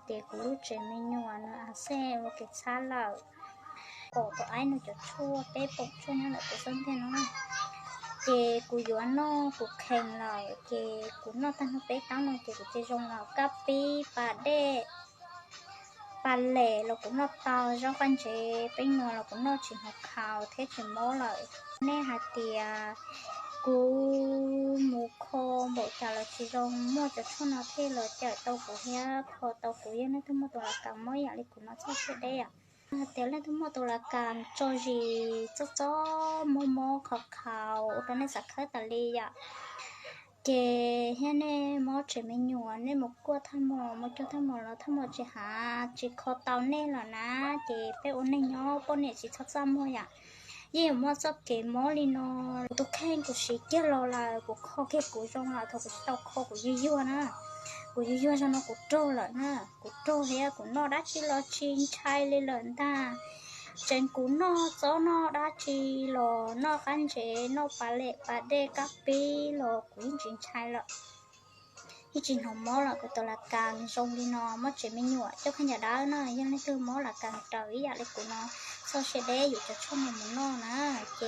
Ces kuv lub tsev me nyuam nws a xej ua kev txhab lawm, pom tus aib nws cov tshuaj, peb pom tshuaj nyob ntawm tus xab ntiag no. Ces kuv yuav noj kuv khees lawm, ces kuv noj tag nrho peb taub no ces kuv tsis zoo los kab pib pas dej, pas lem los kuv noj tau, zaub qab ntsev peb nuav los kuv noj tsis hnov khaus thiab tsis mob lawm. Nej hais tias kuv mus kho npaum cas los tsis zoo, muaj cov tshuaj no thiaj los cawm tau kuv thiab kho tau kuv. Yog leej twg muaj tus las kas mob yam li kuv no txhob siab deb yom. Hais tias leej twg muaj tus las kas tso zis txob txob mob mob khaus khaus ua rau nej xav khawb tas li yom. Ces thiab nej mob tsev me nyuam, nej mus kuaj thaj mos, mus cog thaj mos los thaj mos tsis hav tsis kho tau nej los na, ces peb ua neeg nyob poj niam tsis txhob txaj muag yom. Yeej yuav muaj txoj kev mob li no. Kuv tus kheej kuv siv kiag los lawm, kuv kho kiag kuv zoo lawm, thaum kuv tsis tau kho kuv yuag yuag na, kuv yuag yuag zoo no kuv raug lawm na, kuv raug thiab kuv noj dab tsi los tsis ntshai li lawm ntag. Tseem kuv noj txob noj dab tsi los noj qab ntsev noj pas lem pas dej kab pib los kuv yeej tsis ntshai lawm, yeej tsis hnov mob lawm. Kuv tus las kas zoo li no, mob tsev me nyuam coj khaub ncaws dawb na. Yog leej twg mob las kas raws ib yam li kuv no, txhob siab deb, yuav cov tshuaj no mus noj na, ces